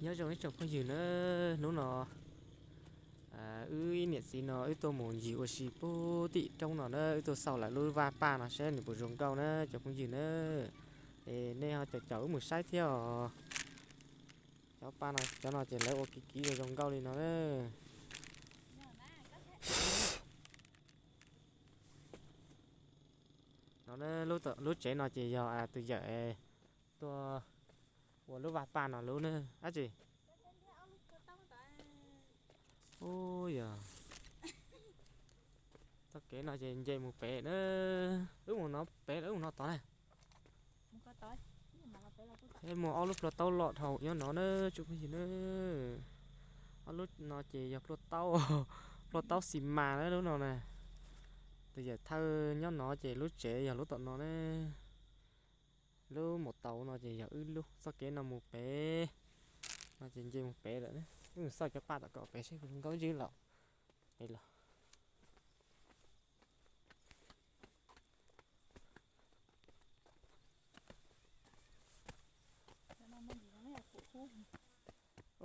Nyob zoo ib tsoom phooj ywg na, hnub no wb ib niam txiv no wb tuaj mus ncig ua si puag tim roob no na, wb tuaj xauj lawv lub vaj paj no saib nws puas zoo nkauj na tsoom phooj ywg na. Es nej ho caum caum wb mus saib thiab os. Cov paj no, cov no ces lawv ua kiv kiv zoo zoo nkauj li no na. No, lub tsev no ces yog tus yawm tuaj ua lub vaj paj no lub na. Ab tsi, ub, yog txoj kev no ces nce mus pem na. Wb mus no pem, wb mus no tod na. Muaj ob lub plhuav taub loj dhau nyob no na tsoom phooj ywg na. Ob lub no ces yog plhuav taub, plhuav taub xi mas na lub no na. Tus yawm thawj nyob no ces lub tsev yog lub tom no na. Lub mus tau no ces yog wb lub. Txoj kev no mus pem no ces nce mus pem lawm. Wb mus xauj cov paj tom ko pem seb puas zoo nkauj ntsis los pem los.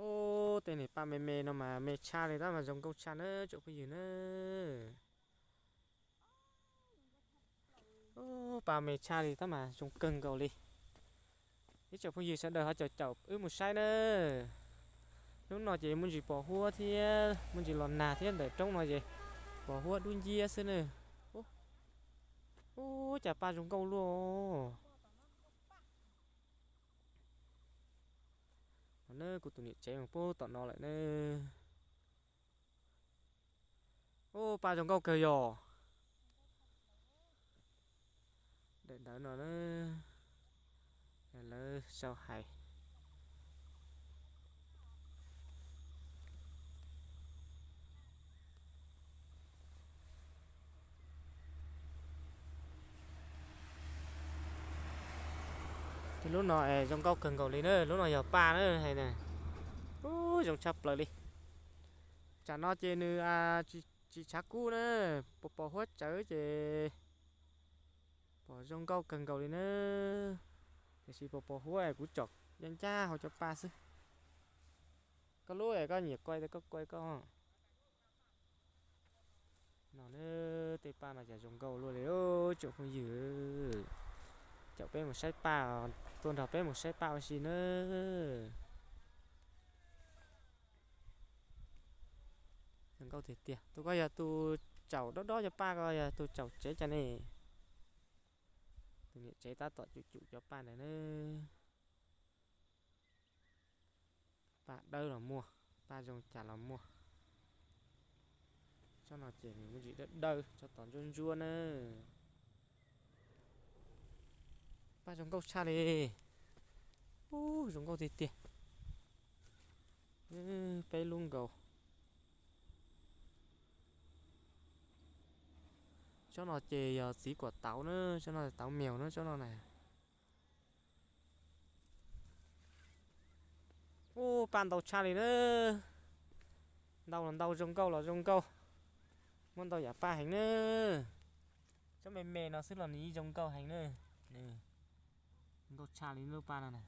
Ub, tej niag paj me me no mas me tshaj li tab mas zoo nkauj tshaj na tsoom phooj ywg na. Ub, paj me tshaj li tab mas zoo kawg nkaus li. Ib tsoom phooj ywg sawv daws ho caum caum wb mus saib na. Hnub no ces muaj ntsis pos huab thiab muaj ntsis los nag thiab, ntawm roob no ces pos huab dub nciab xwb na. Ub, cas paj zoo nkauj luaj. No na, kuv tus niam tsev mus puag tom no lawm na. Ub, paj zoo nkauj kawg yog. Daim ntawv no na, lawv sau hais. Lub no es zoo nkauj kawg nkaus li na, lub no yog paj na hais na. Ub, zoo tshaj plaws li. Tsam no ces nws tsis tshav kub na, pos pos huab tsawv ces pom zoo nkauj kawg nkaus li na. Tiam sis pos pos huab kuv tsom ncaj ncaj hauv cov paj xwb. Koj lub es koj nyiam kuai ces koj kuai koj. No na, tej paj no cas zoo nkauj luaj li tsoom phooj ywg. Caum peb mus saib paj, tuaj nrog peb mus saib paj ua si na. Zoo nkauj tiag tiag. Tus ko yog tus tsaum dob dob cov paj ko, yog tus tsaum tsev cas ne. Tus niam tsev tab tom cum cum cov paj ntawd na. Paj dawb los muaj, paj zoo cas los muaj. Tsob no ces nws muaj ntsis dawb dawb, tsob tod ntsuab ntsuab na. Paj zoo nkauj tshaj li. Ub, zoo nkauj tiag tiag. Peb lub nkaus. Tsob no ces yog txiv kuam tauv na, tsob no tauv meos na tsob no na. Ub, paj ntau tshaj li na. Ntau los ntau, zoo nkauj los zoo nkauj. Muaj ntau yam paj heev na. Tsob me me no xwb los nws yeej zoo nkauj heev na. Zoo nkauj tshaj li lub paj no na.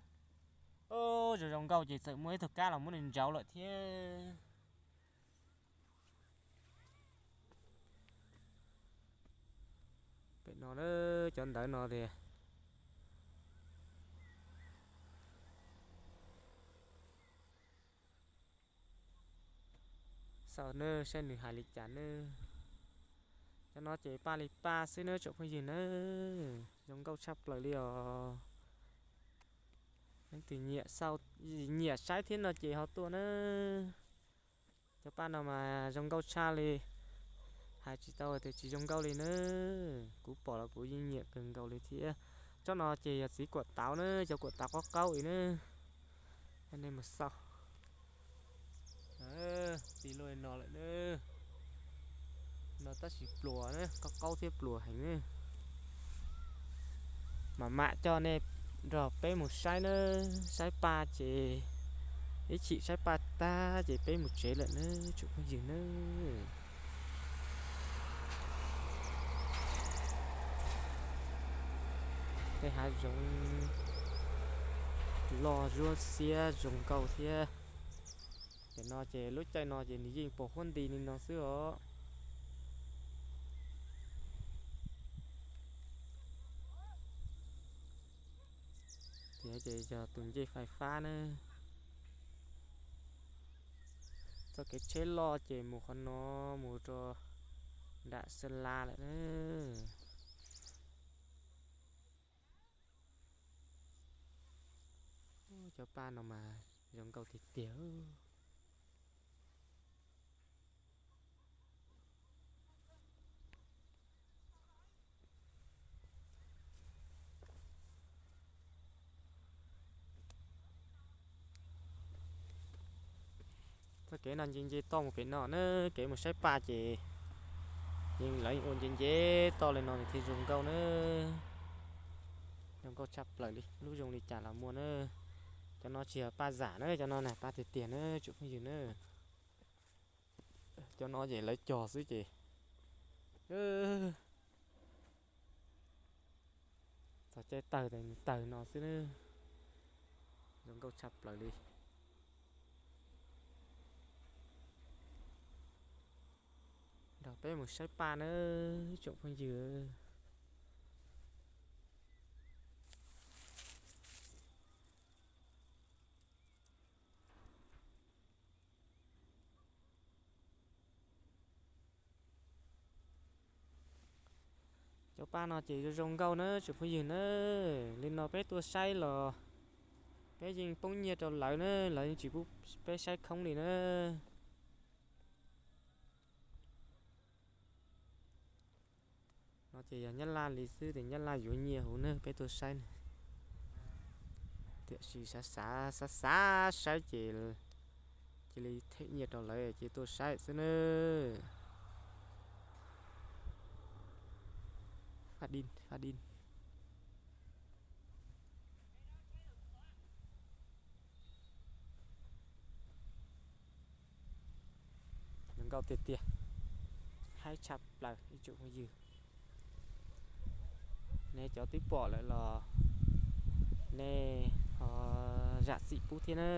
Zoo zoo nkauj ces txawm muaj ib tug kab los muab nws ntsauv lawm thiab. Pem no na, cov ntawv no tias xav na saib nws hais li cas na. Cov no ces paj li paj xwb na tsoom phooj ywg na. Zoo nkauj tshaj plaws li os. Leej twg nyiam saib thiab no ces ho tuaj na. Cov paj no mas zoo nkauj tshaj li. Hais tsis tau tias tsis zoo nkauj li na. Kuv pom los kuv yeej nyiam kawg nkaus li thiab. Tsob no ces yog txiv kuam tauv na, cov kuam tauv qaub qaub li na. Nej mus xauj. Txiv luaj li no lawm na. No tab sis pluas na, qaub qaub thiab pluas heev na. Mam mam coj nej nrog peb mus saib na, saib paj ces ib chim saib paj tag ces peb mus tsev lawm na tsoom phooj ywg na. Tej hav zoov loj zuab xiab zoo nkauj thiab. Ces no ces lub caij no ces nws yeej pos huab nti li no xwb os. Ces yog tus ncej fais fab na. Txoj kev tsheb loj ces mus qhov no mus rau nram Xeeb Las lawm na. Cov paj no mas zoo nkauj tiag tiag. Txoj kev no nce nce toj mus pem no na, kev mus saib paj ces yeej lawv ua nce nce toj li no nws thiaj zoo nkauj na. Zoo nkauj tshaj plaws li, lub zoo li cas los muaj na. Cov no tsis yog paj zam na, cov no na paj tiag tiag na tsoom phooj ywg na. Cov no ces lawv cog xwb ces txog caij tawg tas nws tawg no xwb na. Zoo nkauj tshaj plaws li. Nrog peb mus saib paj na tsoom phooj ywg. Cov paj no ces zoo zoo nkauj na tsoom phooj ywg na. Li no peb tuaj saib los peb yeej poob nyiaj rau lawv na, lawv yeej tsis pub peb saib khoob li na. No ces yog Nyab Laj li xwb ces Nyab Laj yuav nyiaj huv na peb tuaj saib na. Tiam sis xav xav xav xav saib ces cia li them nyiaj rau lawv ces tuaj saib xwb na. Faj dij, faj dij. Zoo nkauj tiag tiag, haib tshaj plaws ib tsoom phooj ywg. Nej cov twb pom lawm los nej ho zam txim pub thiab na.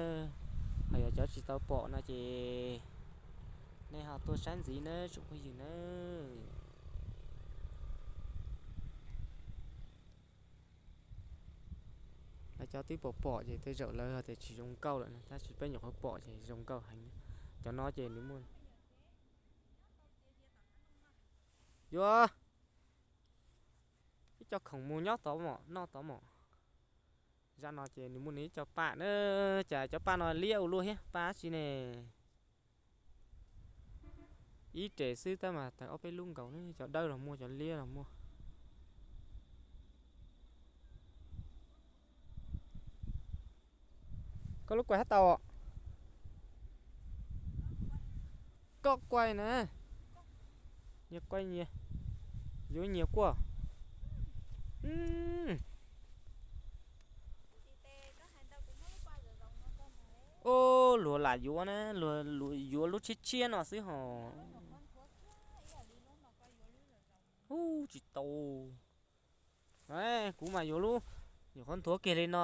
Ho yog cov tsis tau pom no ces nej ho tuaj saib ntxiv na tsoom phooj ywg na. Lawv cov twb pom pom ces tej zaum lawv tias tsis zoo nkauj lawm na, tab sis peb nyuam qhuav pom ces zoo nkauj heev. Cov no ces nws muaj, yuav ib co khoom mus nyob tod mom, noj tod mom. Zaj no ces nws muaj nws ib co paj na, cas cov paj no liab ua luaj thiab, paj dab tsi ne? Ib re xwb tab mas tawg ob peb lub nkaus, cov dawb los muaj, cov liab los muaj. Koj lub kuai hab tau. Koj kuai na. Nyias kuai nyias. Yuav nyias kuaj. Ub, luag lam yuav na, luag yuav lub tshiab tshiab no xwb hos. Ub, tsis tau. Kuv mas yuav lub nyuam qhuav nthuav kiag li no,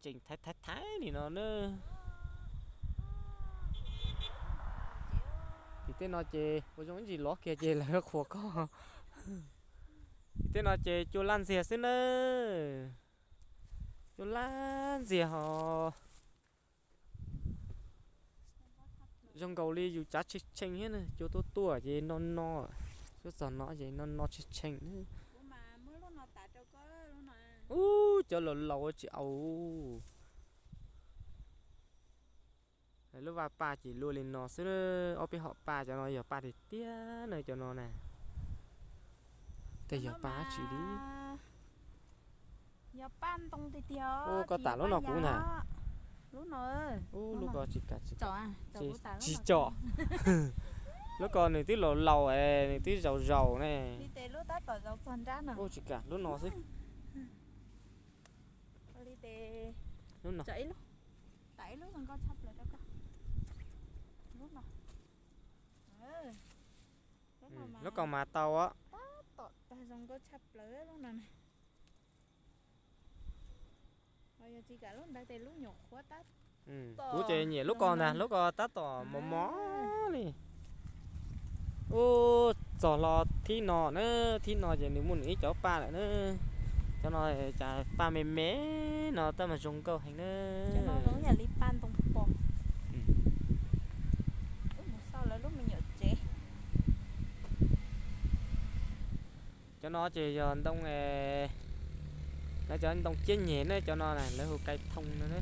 tseem thaiv thaiv thaiv li no na. Tim tej no ces ua zoo ib ntsis lov kiag ces lawv qhuas koj. Tim tej no ces cua laj ntxiag xwb na. Cua laj ntxiag hos. Zoo nkaus li yus cav tshee tshee thiab na, cua tuaj tuaj ces no no, tuaj txog no ces no no tshee tshee. Ub, cov laus laus tsis au. Lub vaj paj ces luaj li no xwb, ob peb hom paj, cov no yog paj tiag tiag na, cov no na. Tej yog paj dab tsi li? Yog paj ntoo tiag tiag. Ub, koj tam lub no kuv ntag. Lub no, ub, lub ko tsis kam, tsis kam, tsis tsom. Lub ko nws twb laus laus es nws twb zaus zaus ne. Ub, tsis kam, lub no xwb. Lub no. Lub ko mas tau os. Yog tsis kam lub ntawd ces lub nyuam qhuav tab Kuv ces nyiam lub ko ntag, lub ko tab tom mos mos li. Ub, txog hlo thib no na, thib no ces nws muaj nws ib cov paj lawm na. Cov no cas paj me me no tab mas zoo nkauj heev na. Cov no zoo yam li paj ntoo pos. Mus xauj lawv lub me nyuam tsev. Cov no ces yog ntoo, lawv cov ntoo ciab nyeg ne, cov no na lawv hu kai thoo no ne.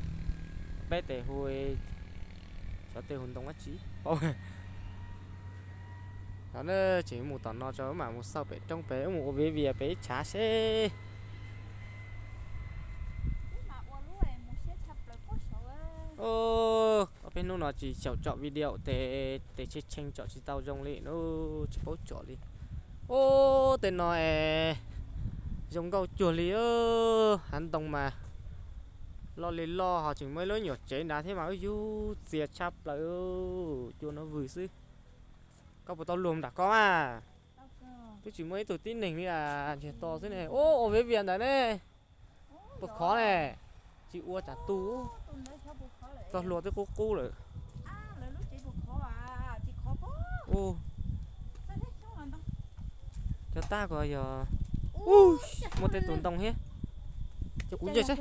Peb tes hu, cov tej hu ntoo dab tsi paub. Tod na, tseem mus tom no tso, mam mus xauj pem roob pem, wb mus ua viv vias pem ib tshav seb. Ob peb hnub no tsis xyaum tsom video tes, tes tshee tshee tsom tsis tau zoo li no, tsis paub tsom li. Ub, tej no es zoo nkauj cuag li, hav ntoo mas loj li loj, ho tseem muaj ib lub nyuam tsev nrad thiab mas wb yug txias tshaj plaws, cua no vwm xwb. Koj puas tau luag nram ko mas? Twb tsis muaj ib tug tib neeg li, ntsiag to xwb ne. Ub, ua viv vias ntawd ne. Puas khov ne? Tsis ua tsam tu, txoj hlua twb qub qub lawm. Cov tag ko yog, muaj tej tus ntoo thiab. Cov kuv nce seb.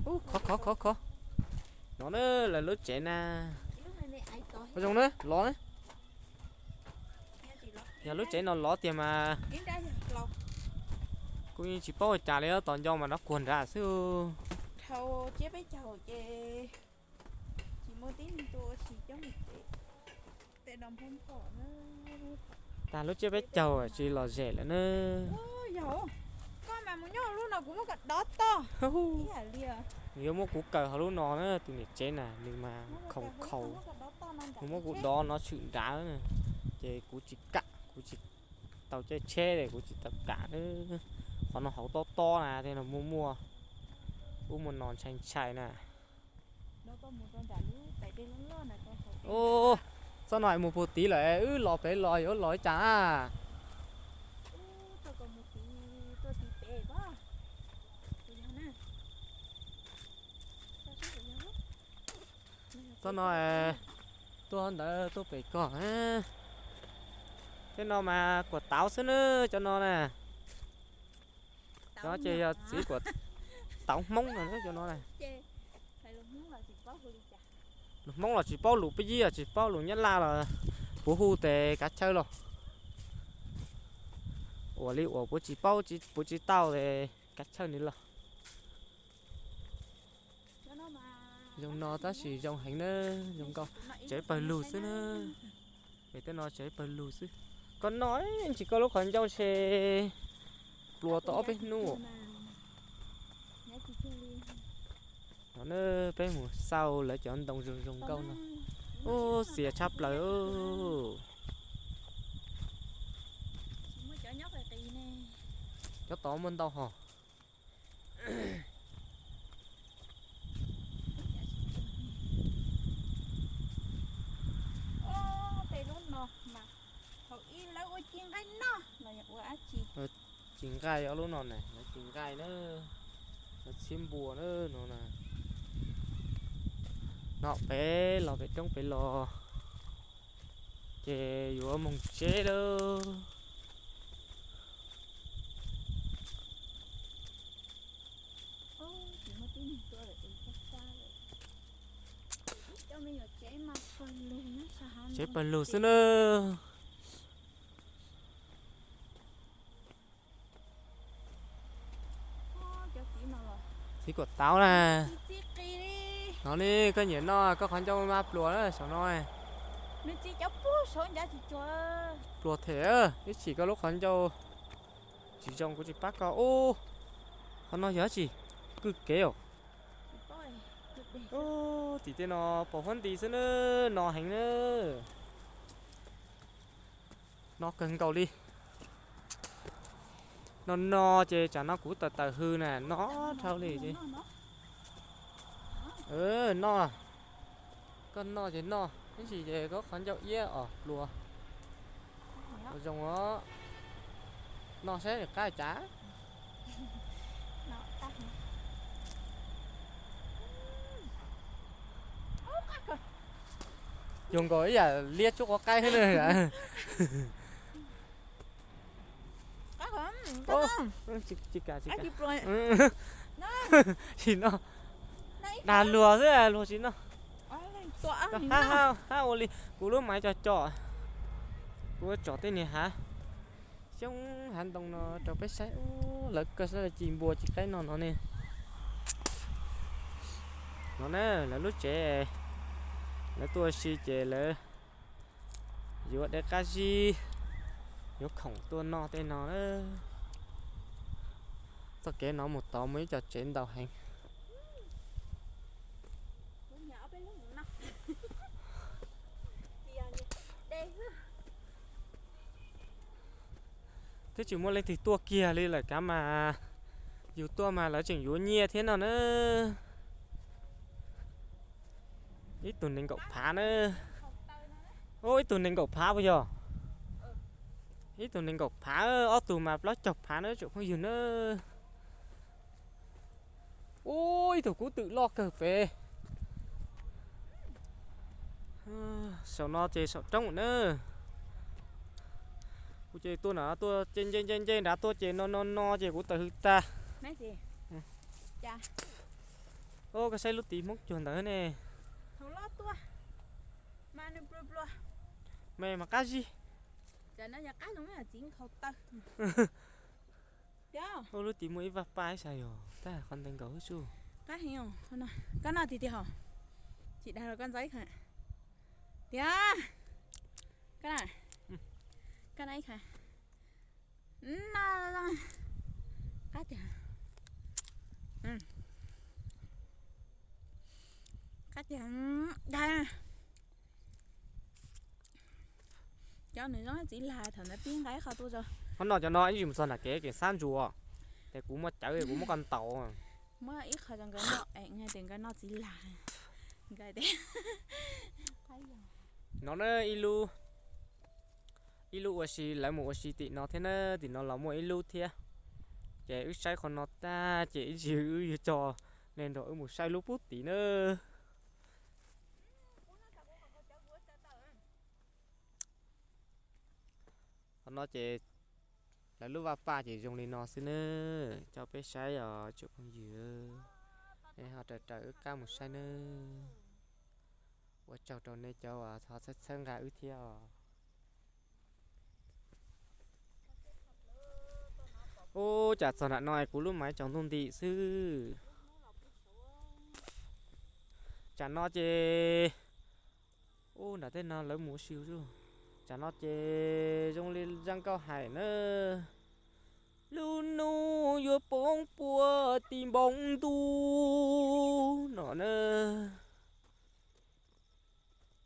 Ub, khov khov khov khov. No na, lawv lub tsev na. Zoo na, lov na. Yog lub tsev no lov tiag mas kuv yeej tsis paub ua cas li, tos nco mas nov kuag nrad xwb. Tag lub tsiab peb caug tsis los zem lawm na. Nws yuav muab kuv kaw hauv lub no na, tus niam tsev na nws mas khoom khaus, nws muab kuv dov no tshwm nrad na, ces kuv tsis kam, kuv tsis tau caij tsheb, kuv tsis tau kam na. Qhov no hauv tob tob na, tej no muaj muaj ub muaj no ntshai ntshai na. Txoj no mus puag tid lawm, wb los pem los yuav los li cas na? Txoj no tuaj ntawd tuaj pem kog. Tej no mas kuam tauv xwb na, cov no na. Cov no ces yog txiv kuam tauv Hmoob no cov no na. Lus Hmoob los tsis paub, lus Pajib los tsis paub, lus Nyab Laj los puas hu tes kav chawj los. Ua li uas puas tsis paub, puas tsis tau tes kav chawj nws los. Zoo no tab sis zoo heev na, zoo nkauj, tsev pawg lug xwb na. Pem tej no tsev pawg lug xwb. Koj noj ntsis koj lub qhov ncauj ntshe pluas tau ob peb hnub. No na, peb mus xauj lawv cov ntoo zoo zoo nkauj no. Ub, xias tshaj plaws. Cov tod muaj ntau hos. Tej lub no mas thaum ub lawv ua ci nqaij noj los yog ua dab tsi? Ci nqaij os, lub no na, lawv ci nqaij na, lawv txhiab npua na no na. No pem los pem roob pem los ces yuav moog tsheb lawm. Tsev pawg lug xwb na. Txiv kuam tauv na. No ne, koj nyiam noj koj qhov ncauj mas pluas na saum no. Pluas them, ib chim koj lub qhov ncauj tsis zoo kuv tsis pab koj. Ub, qhov no yog dab tsi? Kwj kev os. Ub, tim tej no pos huab nti xwb na, no heev na. No kawg nkaus li. No no ces tsam no kuv tawm tawm hws na, no dhau li ces. Noj, koj noj ces noj, ib ntsis ces koj qhov ncauj iab os pluas. Ua zoo os. Noj saib qab cas. Cuag nkaus ib yam liab tsuab quav qaib xwb na. Tsis kam, tsis kam. Tsis no, dag luag xwb, luag tsis no. Hab ua li kuv lub maiv co co, kuv tsom tej niag hav xyoob hav ntoo no rau peb saib. Lawv kawg saib, lawv ci npua ci qaib no no ne. No na, lawv lub tsev, lawv tuaj si ces lawv yuav de qab zib, yuav khoom tuaj noj tej no na. Txoj kev no mus tod muaj ib co tsev ntau heev. Twb tsis muaj leej twg tuaj kiag li lawm kav mas, yus tuaj mas lawv tseem yuav nyiaj thiab no na. Ib tug nees nkaum phav na. Ub, ib tug nees nkaum phav puas yog? Ib tug nees nkaum phav, ob tug mas plaub caug phav na tsoom phooj ywg na. Ub, ib tug kub twm loj kawg pem. Saum no ces saum roob na. Kuv ces tuaj no tuaj ces nce nce nce nrad tuaj ces no no no ces kuv tawm hws tag. Ub, koj saib lub tiv Hmoob cuag ntawd ne. Me mas qab zib. Ub, lub tiv muaj ib vaj paj ib sab yog tag qhov ntawd nkaus hwb sub. Koj noj tiag tiag hos. Tsis dag los koj ntxov ib kha. Tiag. Koj na, koj noj ib kha. Qab tiag. Qab tiag. Dag. Cov nws zoo txiv lag thaum ntawd pib nqa ib qho tuaj rau. Qhov no cov no ib ntsis mus txog nram kev kev xab ntsuas, ces kuv muaj cawv kuv muab koj ntaus. Muab ib qho rau nkawd noj, nkawd noj txiv lag. Nkawd tias no na, ib lub ua si, lawv mus ua si tim no thiab na, tim no los muaj ib lub thiab. Ces wb saib qhov no tag ces ib ntsis wb yuav coj nej nrog wb mus saib lub pub tim na. Qhov no ces lawv lub vaj paj ces zoo li no xwb na, coj peb saib os tsoom phooj ywg. Nej ho raws raws wb qab mus saib nawb. Ua tsaug rau nej cov uas ho txhawb txhawb nqa wb thiab os. Ub, cas txog nram no kuv lub maiv tsaus ntuj nti xwb. Tsam no ces, ub, nram tej no lawv mus ua si. Tsam no ces zoo li zaj nkauj hais na, lub hnub yuav poob puag tim npoo ntuj no na.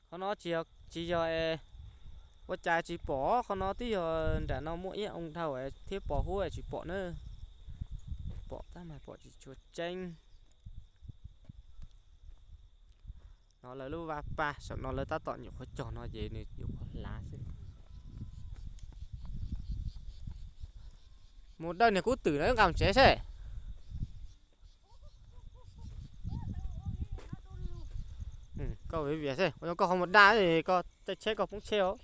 Qhov no tsis yog, ua cas tsis pom, qhov no twb yog nram no muaj ib oo dhau thiab pos huab tsis pom na. Pom tab mas pom tsis tshua tseeb. No lawv lub vaj paj, saum no lawv tab tom nyuam qhuav cog no ces nws nyuam qhuav hlav xwb. Mus dawj niag kub twm no wb nqa mus tsev seb. Koj viv vias seb, ua zoo koj ho mus daj, koj caij tsheb koj poob tsheb os.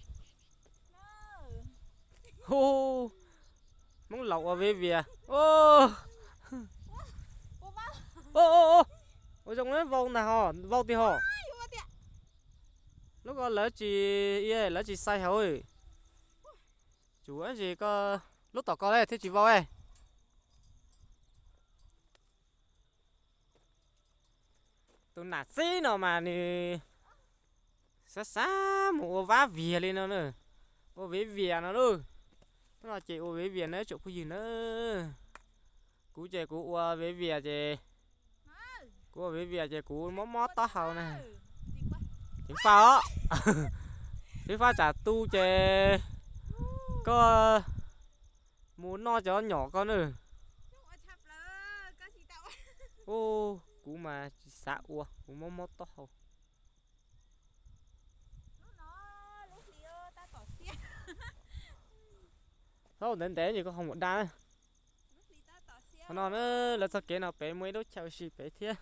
Hu, Hmoob laus ua viv vias. Ua zoo vau ntag ho, vau tiag ho. Lub ko lawv tsis, lawv tsis xais hauv. Tsuav tsis ko, lub tom ko thiaj tsis vau. Tus nam txib no mas nws xav xav mus ua vab vias li no na, ua viv vias no lauj. Hnub no ces ua viv vias na tsoom phooj ywg na. Kuv ces kuv ua viv vias ces, kuv ua viv vias ces kuv mob mob taub hau na. Ceev faj os, ceev faj tsam tu ces koj mus noj cov nyom ko na. Kuv mas tsis xav ua, kuv mob mob taub hau. Thaub ntev ntev ces koj ho mus da. Qhov no na, lawv txoj kev no pem muaj ib lub chaw ua si pem thiab,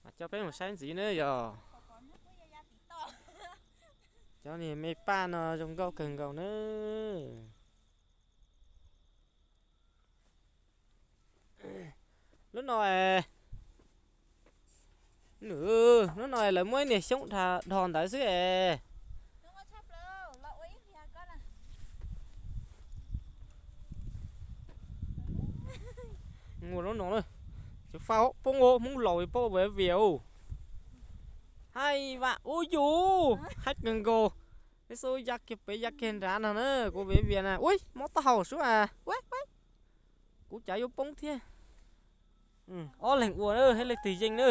mas coj peb mus saib ntxiv na yog. Cov niag me paj no zoo nkauj kawg nkaus na. Lub no, lub no lawv muab ib niag xyoob dhos ntawd xwb es. Ua lub no, cov faj poob, Hmoob laus poob viav vias. Hais vam ub yus, haib kawg nkaus. Peb xub ya kiag pem ya kiag nrad no na, kuv viav vias na. Ui, mob taub hau sub as. Kuv cav yuav poob thiab. Ob leeg ua na, hais leej twg yeej na.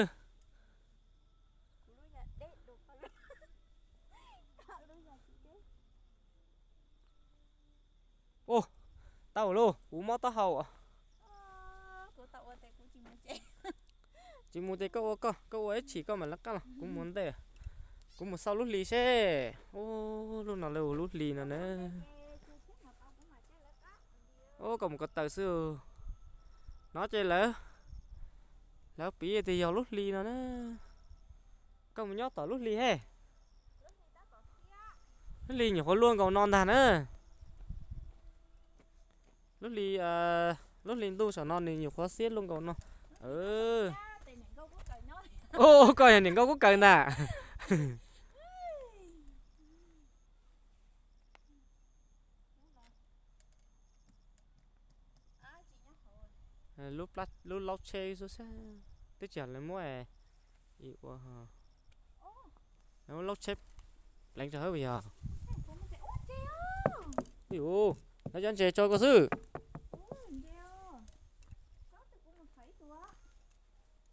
Ua, tau lauj, kuv mob taub hau. Tsis mus ces koj ua koj, koj ua ib chim koj mam li qab los, kuv mus ntej, kuv mus xauj lub hli seb. Ub, lub no lawv ua lub hli no na. Ub, koj mus ko taw xwb. No ces lawv, lawv piv tias yog lub hli no na. Koj mus nyob tom lub hli he. Lub hli nyuam qhuav luaj nkaus no ntag na. Lub hli, lub hli ntuj saum no nws nyuam qhuav xiab luaj nkaus no. Koj yog niam nkauj kub kaws ntag. Lub laub tsheb xwb, twb tsis lawv muab, ua, lawv muab laub tsheb pleev rau hauv yog. Yus, lawv cov ntses tso koj xwb.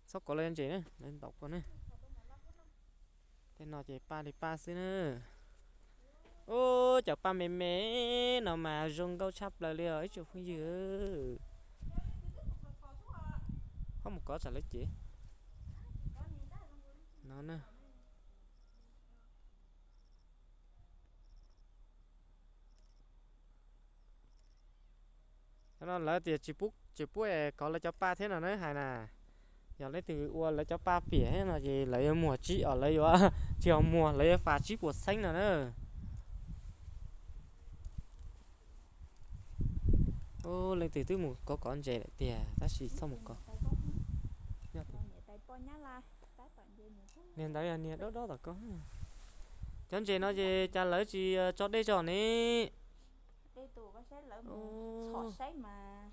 Txhob kov lawv cov ntses na, lawv ntaus koj na. Tej no ces paj li paj xwb na. Ub, cov paj me me no mas zoo nkauj tshaj plaws li os ib tsoom phooj ywg. Ho mus kov tsam lawv cev no na. Cov no lawv tias tsis pub, tsis pub es kov lawv cov paj thiab no na hais na. Yog leej twg ua lawv cov paj piam thiab no ces lawv yuav muag tsib, lawv yuav tsis yog muag, lawv yuav fas tsib puas txheeb no na. Ub, leej twg twb mus kov kov ntses lawm tiag tab sis txhob mus kov. Niag ntawd yog niag dob dob tom koj. Cov ntses no ces cas lawv tsis tso dej tso ne?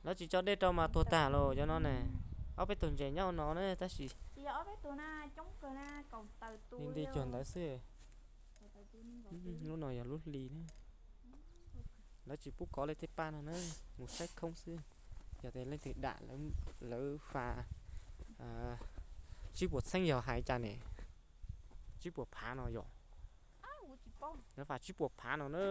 Lawv tsis tso dej rau mas tuag tag los cov no ne. Ob peb tug ntses nyob no na tab sis li nti cuag ntawd xwb. Lub no yog lub hli na. Lawv tsis pub kov li tej paj no na, mus saib khoob xwb. Yog tias leej twg dam lawv fas tsib puas txheeb yog hais cas ne? Tsib puas phav no yog. Lawv fas tsib puas phav no na.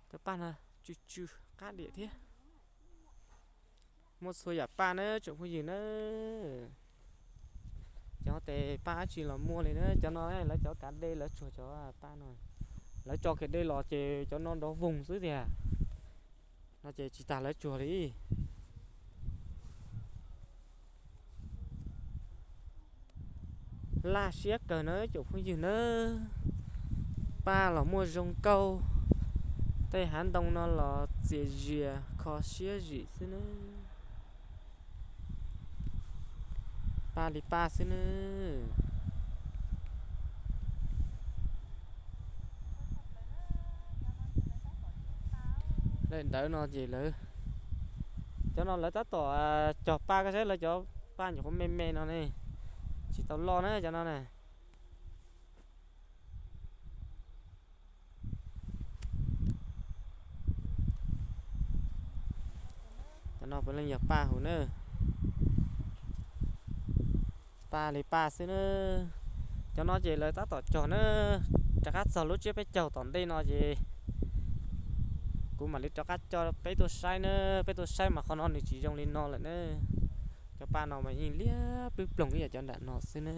Cov paj no tsw tsw qab diam thiab. Muaj txhua yam paj na tsoom phooj ywg na. Cov tes paj dab tsi los muaj li na, cov no lawv cov kav dej lawv tsuag cov paj no. Lawv tso kiag dej los ces cov no nrov voog xwb tiag. No ces tsis tas lawv tsuag li. Laj siab kawg na tsoom phooj ywg na. Paj los muaj zoo nkauj, tej hav ntoo no los txias zias kho siab zim xwb na. Paj li paj xwb na. Daim ntawv no ces lawv, cov no lawv tab tom cog paj koj saib lawv cov paj nyuam qhuav me me no ne, tsis tau loj na cov no na. Cov no puav leej yog paj huv na. Paj li paj xwb na. Cov no ces lawv tab tom cog na, rov qab txog lub tsiab peb caug tom ntej no ces kuv mam li rov qab coj peb tuaj saib na. Peb tuaj saib mas qhov no nws tsis zoo li no lawm na. Cov paj no mas yeej liab ploog ib yam cov nram no xwb na.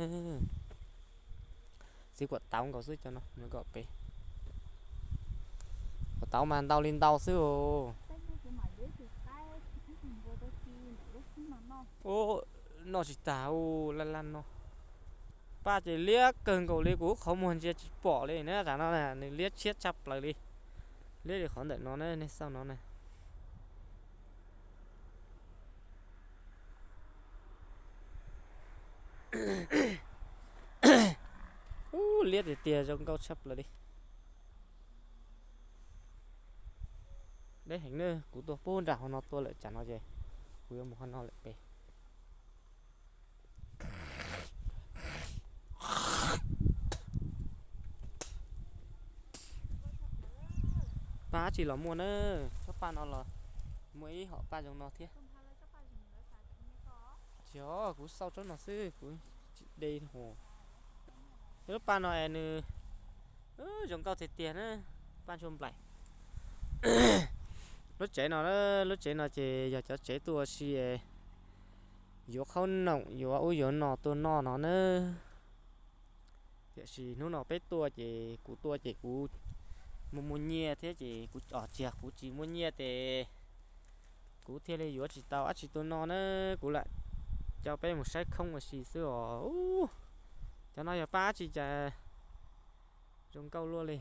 Txiv kuam tauv nkaus xwb cov no, nws kom pem. Kuam tauv mas ntau li ntau xwb os. Ub, noj tsis tag, ub, laj laj no. Paj ces liab kawg nkaus li, kuv qhov muag ntsia tsis pom li na, tam no na nws liab tshiab tshaj plaws li. Liab li qhov ntawm no na, nej xauj no na. Ub, liab tiag tiag, zoo nkauj tshaj plaws li. Deb heev na, kuv tuaj pub nram hauv no tuaj lawm, tsam no ces kuv yuav mus hauv no lawm pem. Paj dab tsi los muaj na, tsob paj no los muaj ib hom paj zoo no thiab. Tsis, kuv xauj tsob no xwb, kuv tsis de hu. Lub paj no es nws zoo nkauj tiag tiag na, paj ntsuag nplaim. Lub tsev no, lub tsev no ces yog cov tsev tuaj ua si, yuav qhaub noom, yuav ub yuav no tuaj noj no na. Tiam sis hnub no peb tuaj ces kuv tuaj ces kuv mus muag nyiaj thiab ces kuv, tsis yog, kuv tsis muaj nyiaj ces kuv thiaj li yuav tsis tau dab tsi tuaj noj na. Kuv lam coj peb mus saib khoob ua si xwb os. Cov no yog paj dab tsi cas zoo nkauj luaj li.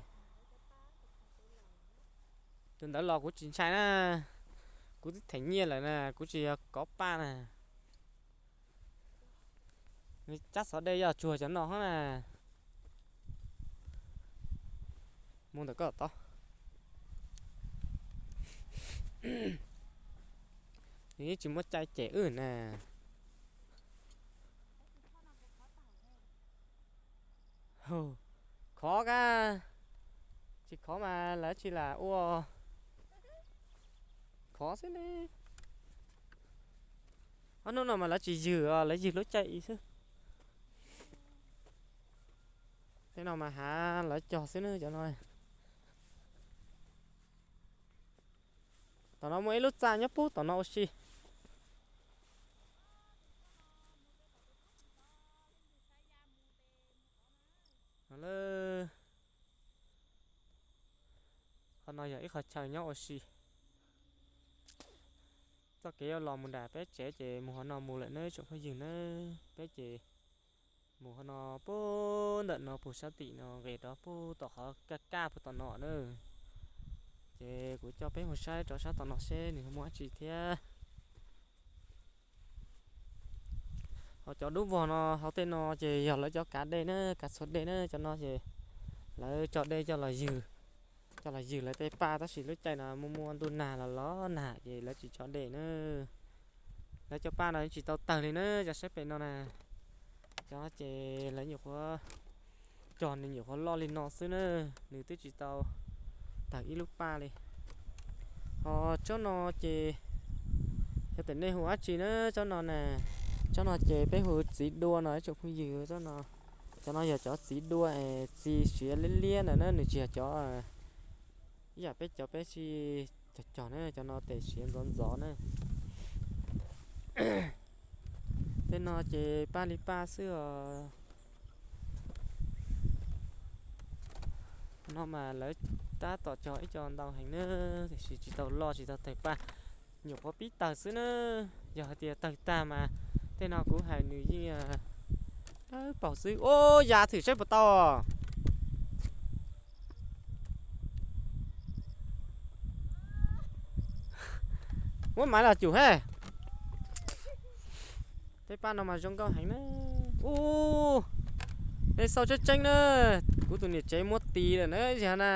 Tus ntawd los kuv tsis ntshai na, kuv twb them nyiaj lawm na, kuv tsis yog kov paj na. Nws cab xov dej yog tsuag cov no hov na. Mus ntawm koj tod. Nws yeej tsis muaj cai cem wb na. Khov kab, tsis khov mas lawv tsis lam ua. Khov xwb ne. Ob hnub no mas lawv tsis ywg os, lawv ywg lub caij i xwb. Tej no mas hav lawv cog xwb na cov no. Tom no muaj ib lub txaj nyob pub tom no ua si. Qhov no yog ib qhov chaw nyob ua si. Txoj kev yuav los mus nram peb tsev ces mus qhov no mus lawm nawb tsoom phooj ywg nawb. Peb ces mus qhov no puag ntawm no puag sab tim no nqis rov puag tom qhov kaj kaj puag tom no na. Ces kuv coj peb mus saib rov sab tom no seb nws muaj dab tsi thiab. Ho cov dub vog no hauv tej no ces yog lawv cov kav dej na, kav txhua dej na, cov no ces lawv tso dej coj los ywg, coj los ywg lawv tej paj, tab sis lub caij no muaj muaj ntuj nag los los nag ces lawv tsis tso dej na. Lawv cov paj no tsis tau tawg li na, cov saib pem no na. Cov ces lawv nyuam qhuav cog, nws nyuam qhuav loj li no xwb na, nws twb tsis tau tawg ib lub paj li. Ho tsob no ces yog tias nej hu dab tsi na, tsob no na, tsob no ces peb hu txiv dua no ib tsoom phooj ywg. Tsob no, cov no yog cov txiv dua es txi siav liab liab ntawd na, nws tsis yog cov, ib yam peb cov peb sib cog cog na, cov no tes siav ntxov ntxov na. Tej no ces paj li paj xwb os. No mas lawv tab tom cog ib co ntau heev na, tiam sis tsis tau loj tsis tau tawg paj, nyuam qhuav pib tawg xwb na. Yog hais tias tawg tag mas tej no kuv hais nws yeej dawb paug xwb. Ub, ya thwm saib puas tau. Muab maiv los cum he. Tej paj no mas zoo nkauj heev na. Ub, nej xauj tseeb tseeb na, kuv tus niam tsev muab tis lawm na, yog na.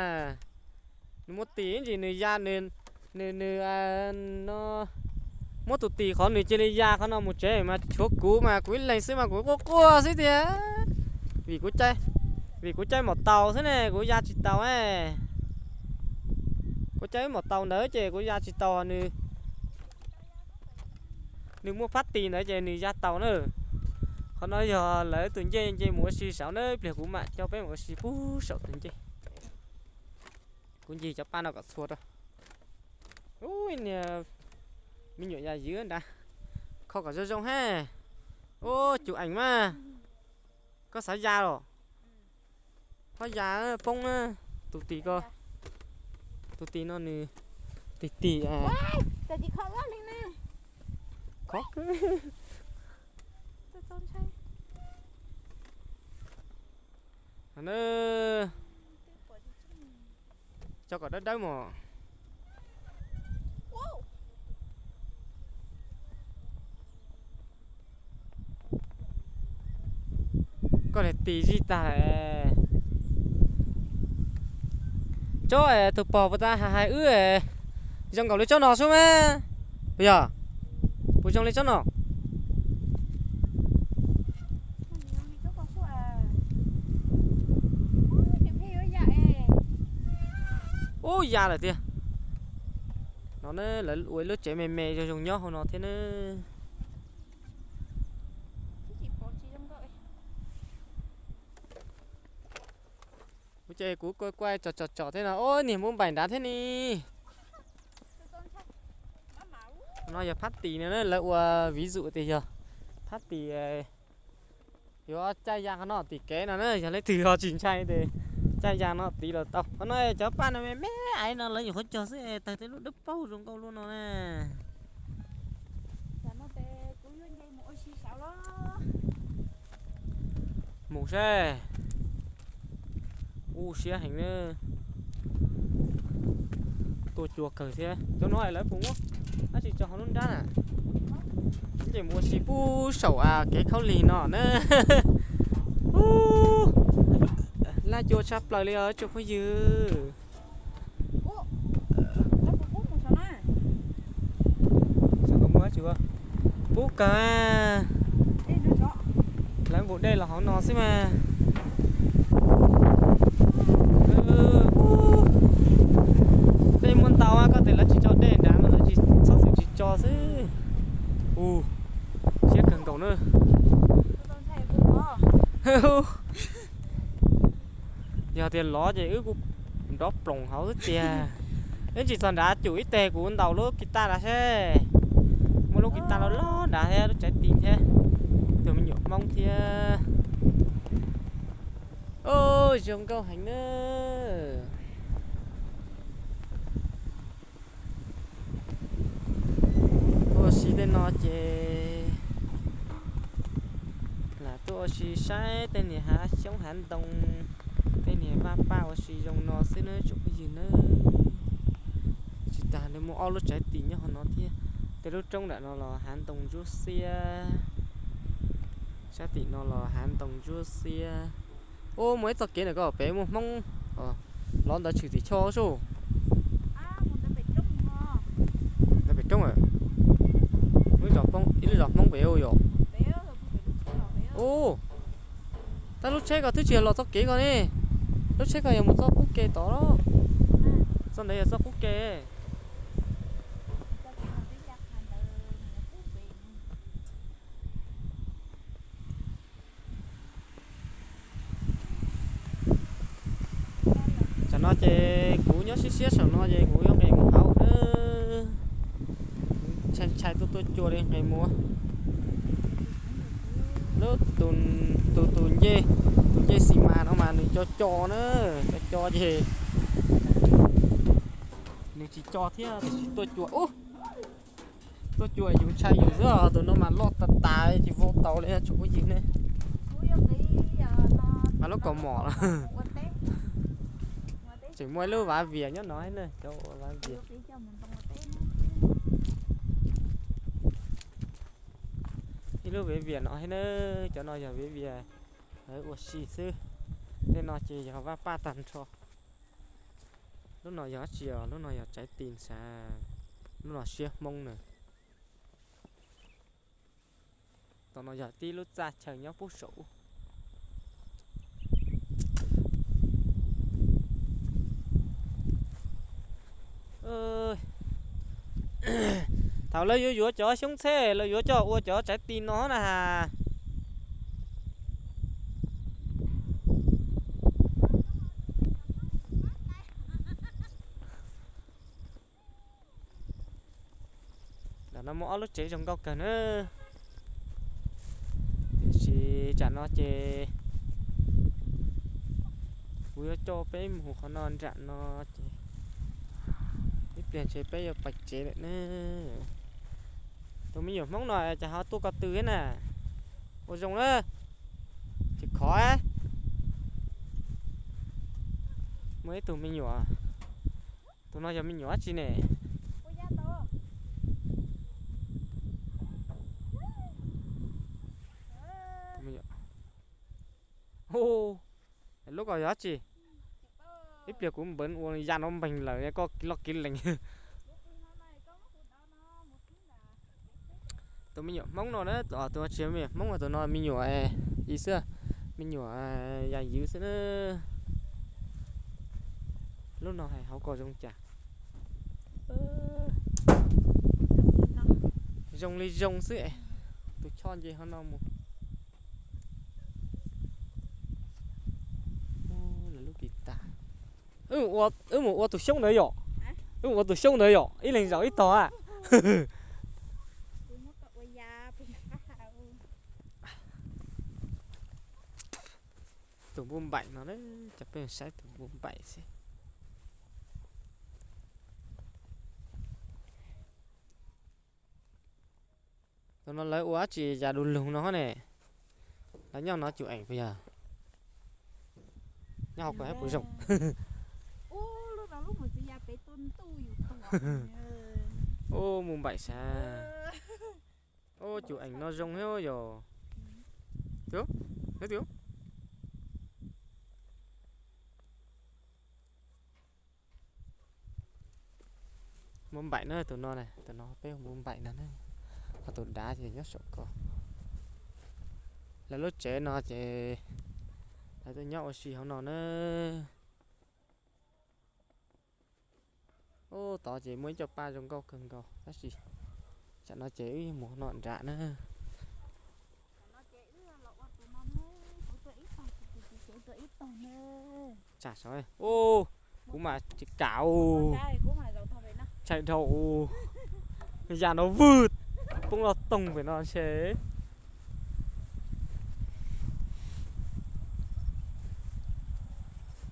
Nws muab tis ntsis nws ya, nws, nws, nws no muab tus tis qhov nws cia li ya qhov no mus tsev mas tshuav kuv mas kuv ib leeg xwb mas kuv quaj quaj xwb tiag. Vim kuv caij, vim kuv caij mom taus xwb ne, kuv ya tsis taus. Kuv caij wb mom taus ntawd ces kuv ya tsis taus nws. Nws muaj phab tis ntawd ces nws ya taus na. Qhov no yog lawv tus ncej nce mus ua si saud na, ib pliag kuv mam coj peb mus ua si puag saum tus ncej. Kuv ncig cov paj no kom txhua rau. Ub, niag me nyuam yam ywv nrad, kho kom zoo zoo he. Ub, cum eem mas, koj xav ya los? Ho ya poob na, tus tis ko, tus tis no nws tig tig. Khov kawg. Na, tso kom dawb dawb mos. Koj niag tis zij tag. Tsob es tus pog puas tas hais hais wb, zoo nkaus li tsob no xwb mas. Puas yog? Puas zoo li tsob no? Ub, ya lawm tiag. No ne, lawv ua ib lub tsev me me zoo zoo nyob hauv no thiab ne. Ua ces kuv kuaj kuaj tsom tsom tsom thiab no, ub, niag npub npaim nrad thiab ne. No yog phab tis no, lawv ua ví dụ tias yog phab tis, yuav caj ya qhov no tim kev no na, yog leej twg ho tsis ntshai ces caj ya no tiv los tau. Qhov no cov paj no me me aiv no lawv nyuam qhuav cog xwb, tawg tej lub dawb paug zoo nkauj luaj no na. Mus seb. Ub, siab heev na. Tua cua kawg thiab. Cov no lawv puas muab dab tsi tso hauv lub nrab na? Ces mus ua si pub saum kev khaub lig no na. Ub, laj cua tshaj plaws li os tsoom phooj ywg. Pub kawg. Lawv nqus dej los hauv no xwb mas. Dej muaj ntau, koj tias lawv tsis tso dej nrad no lawv tsis txhob xwm tsis tso xwb. Ub, siab kawg nkaus na. Yog tias lov ces wb kuj nrov ploos hauv xwb tiag. Wb tsis txog nrad, cum ib teg kuv ntaus lub kis tas nrad seb. Muaj lub kis tas loj loj nrad thiab lub tsev tis thiab, tus me nyuam Hmoob thiab. Ub, zoo nkauj heev na. Tuaj ua si tej no ces lam tuaj ua si saib tej niag hav xyoob hav ntoo, tej niag vaj paj ua si zoo no xwb nawb tsoom phooj ywg nawb. Tsis tas li muaj ob lub tsev tis nyob hauv no thiab. Tej lub roob nram no los hav ntoo ntsuab xiab, sab tim no los hav ntoo ntsuab xiab. Ub, muaj ib txoj kev ntawm ko pem muaj Hmoob lov ntawd tshwm tim choj sub. Ntawd pem roob, ib lub zos Hmoob pem ub yom. Ub, tab lub tsheb ko twb tsis yog los txoj kev ko ne. Lub tsheb ko yog mus txoj qub ke tod. Txoj ntawd yog txoj qub ke. Tam no ces kuv nyob siab siab saum no ces kuv yuav nqes mus hauv na. Ntshai ntshai tuaj tuaj cua li nqes mus. Lub tus, tus, tus ncej, tus ncej xi mas no mas nws co co na, co co ces nws tsis co thiab tiam sis tuaj cua ub. Tuaj cua yus ntshai yus xwb os, tus no mas loj tas tas tsis vau taus li tsoom phooj ywg ne. Mas lub kaus mom los tseem muaj ib lub vav vias nyob no thiab na, cov ua vav vias. Ib lub vav vias no thiab na, cov no yog vav vias ua si xwb. Tej no ces yog vaj paj tag nrho. Lub no yog dab tsi os? Lub no yog tsev tis xav, lub no siab Hmoob na. Tom no yog tib lub txaj chaw nyob pub saum ub. Thaum lawv yuav yuav cov xyoob txhej lawv yuav coj ua cov tsev tis no na has. Ntawm no muaj ob lub tsev zoo nkauj kawg na. Tiam sis tsam no ces kuv yuav coj peb mus qhov no nram no ces ib pliag ntshe peb yuav pais tsev lawm ne. Tus me nyuam Hmoob no cas ho tuaj ko tw thiab na. Ua zoo na. Tsis khov. Muaj ib tug me nyuam, tus no yog me nyuam dab tsi ne? Lub ko yog dab tsi? Ib pliag kuv npawv ua ya no npeeg lawm koj loj kiv lees. Tus me nyuam Hmoob no na, tus tsis me nyuam Hmoob, tus no me nyuam yim xwb, me nyuam yam ywv xwb na. Lub no hais hauv ko zoo cas? Zoo li zoo xwb, tus choj nce hauv no mus. Lawv lub kis tas. Wb mus ua tus xyoob ntawd yom, wb mus ua tus xyoob ntawd yom, ib leeg zaum ib tog a. Tus npua npaim no, cov peb saib tus npua npaim xwb. Tus no lawv ua dab tsi ya du lug no ne? Lawv nyob no cus eem puas yog? Nyob hauv ko puas zoo? Ub, mus npaim sav. Ub, cus eem no zoo thiab yog. Npua npaim na, tus no, tus no peb hu npua npaim no na. Ho tus dav ces nyob saum ko. Lawv lub tsev no ces lawv tuaj nyob ua si hauv no na. Ub, tod ces muaj ib co paj zoo nkauj kawg nkaus tab sis tsam no ces wb mus no nram na. Tsam saud, kuv mas tsis kam, ntshai dhau, ya no vwg poob loj toog pem no ntshe.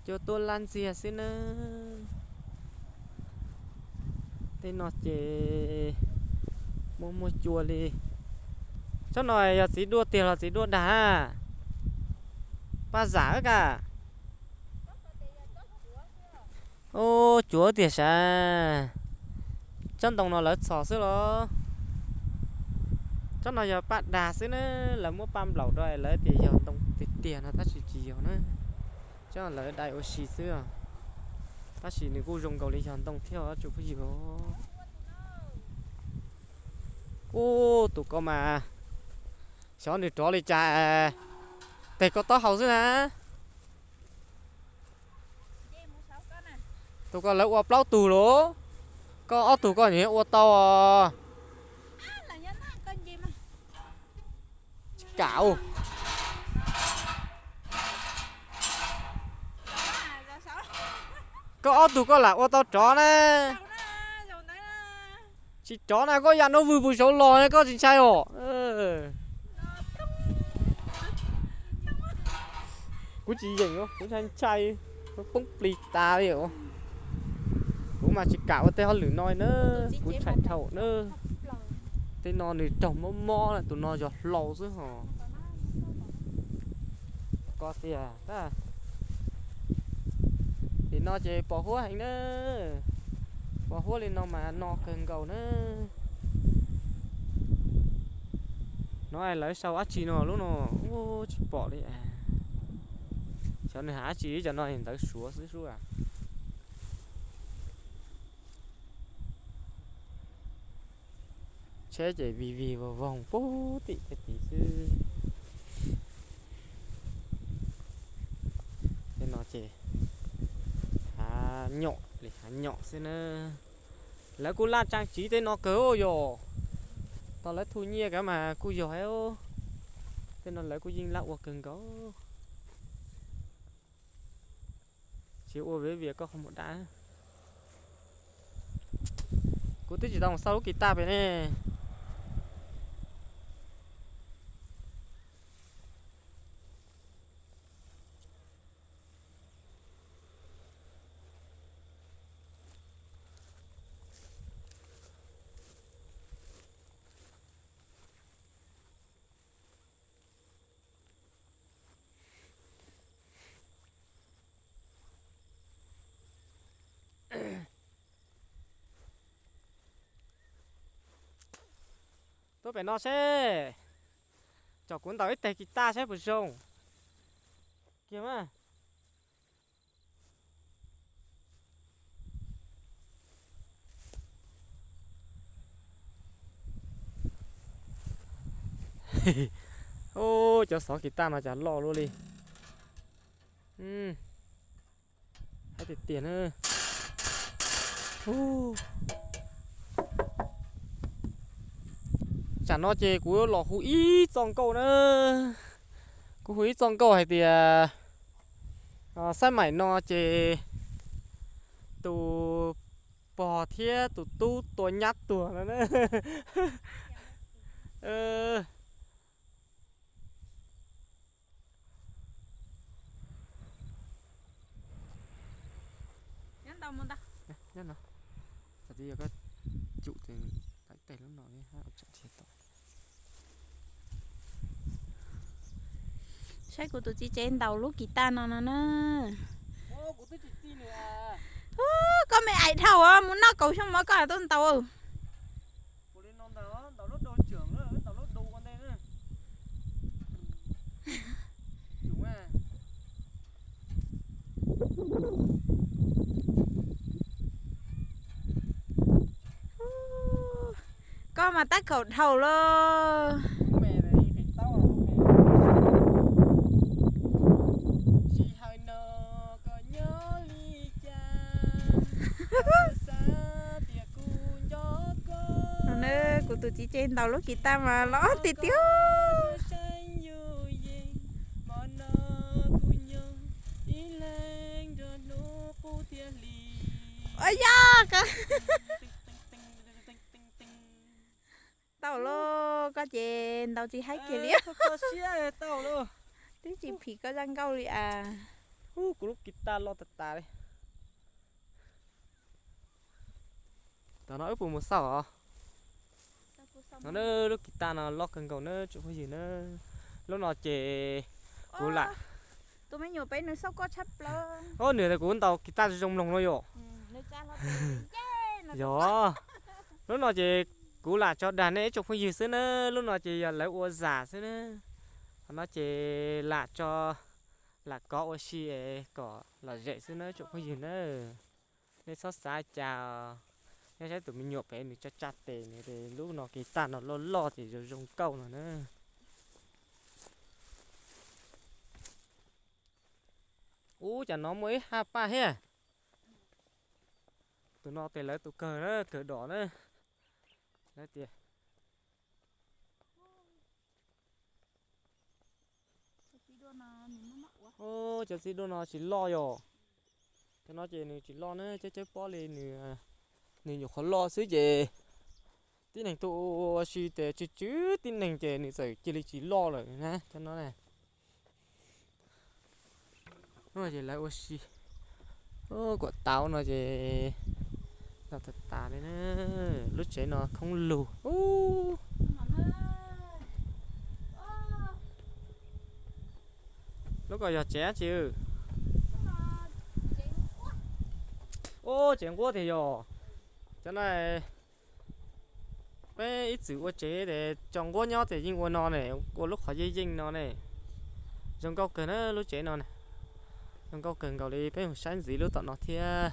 Cua tuaj laj ntxiag xwb na. Tej no ces muaj muaj cua li. Tsob no yog txiv duaj tiag los txiv duaj dag? Paj zam ka. Ub, cuav tiag sav. Tsob ntoo no lawv txhos xwb los? Tsob no yog paj dag xwb na, lawv muab paj nplaum rau lawv tias yog ntoo tiag tiag no tab sis tsis yog na. Tsob lawv dai ua si xwb, tab sis nws kuj zoo nkaus li yog ntoo thiab tsoom phooj ywg. Ub, tus ko mas xyov nws rov li cas, teg koj taub hau xwb na. Tus ko lawv ua plaub tug lauj, koj ob tug koj nyiam ua tau os. Tsis kam. Koj ob tug koj lam ua tau rov na. Tsis rov na, koj ya no vwg puag saud los koj tsis ntshai os. Kuv tsis yeem, kuv ntshai ntshai, poob plig tas li. Kuv mas tsis kam ua tej hauj lwm no na, kuv tshais dhau na. Tej no nws raug mob mob, tus no yog hlau xwb hos. Ko tiag, tim no ces pos huab heev na, pos huab li no mas no kawg nkaus na. No lawv sau dab tsi no lub no, ub, tsis pom li. Xyov nws hais dab tsi, cov no ntawv Suav xwb sub. Tsheb ces vig vig voog voog pub tim tej tid xwb. Tej no ces hav nyom li hav nyom xwb na. Lawv kuj laj tsaa tsiv tej no kawg yog. Tau lawv thu nyiaj kav mas kuj yog. Tej no lawv kuj yeej laj ua kawg nkaus. Tsis ua vij vias koj qhov muag dab. Kuv twb tsis tau xauj lub kis taj pem ne. Pem no seb, kom kuv ntaus ib teg kiv taj saib puas zoo kiag mas. Cov xov kiv taj no cas loj luaj li. Hais tiag tiag na. Tsam no ces kuv los hu ib txoj nkauj na. Kuv hu ib txoj nkauj hais tias, xab maim no ces tus pog thiab tus tub tua nyab tuag no na. Nyob no, thaum twg yog koj cum ces laim teg lub no, saib kuv tus txiv tsev ntaus lub kiv taj no no na. Koj me aim dhau mus noj kaum xyoo mov koj tuaj ntaus. Koj mas tab kaum dhau lauj. Kuv tus txiv tsev ntaus lub kiv taj mas los tiag tiag. Ua yog tau lauj, koj ces ntaus tsis haib kiag li. Twb tsis phim koj zaj nkauj li as. Kuv lub kiv taj loj tas tas li. Tam no wb puas mus xauj os? No lub kiv taj no loj kawg nkaus na tsoom phooj ywg na. Lub no ces kuv lam, tus me nyuam pem nws xauj koj tshaj plaws. Nws tias kuv ntaus kiv taj zoo mloog no yom. Yog, lub no ces kuv lam tso dag nej ib tsoom phooj ywg xwb na. Lub no ces yog lawv ua zam xwb na. Qhov no ces lam tso, lam kov ua si es kom lom zem xwb na tsoom phooj ywg na. Nej txhob xav cas, nej saib tus me nyuam pem nws tsa tsa tes nws, lub no kiv taj no loj loj ces zoo zoo nkauj no na. Ub, cas no muaj ib hab paj thiab. Tus no tes lawv tus kawg na, kawg dom na. Lawv tias cov txiv duaj no tsis loj yom. Cov no ces nws tsis loj na, cab cawb pob li, nws nyuam qhuav loj xwb ces tib neeg tuaj ua si tes tsw tsw tib neeg ces nws txawm cia li tsis loj lawm na cov no na. Lub no ces lawv ua si, kuam tau no ces ntau tas tas li na. Lub tsev no khoob lug. Lub ko yog tsev dab tsi? Ub, tsev nquab tiag yog. Cov no peb ib txwm ua tsev es tso nquab nyob ces yeej ua no ne, ua lub qhov yeej yeej no ne. Zoo nkauj kawg na lub tsev no na. Zoo nkauj kawg nkaus li, peb mus saib ntxiv lub tom no thiab.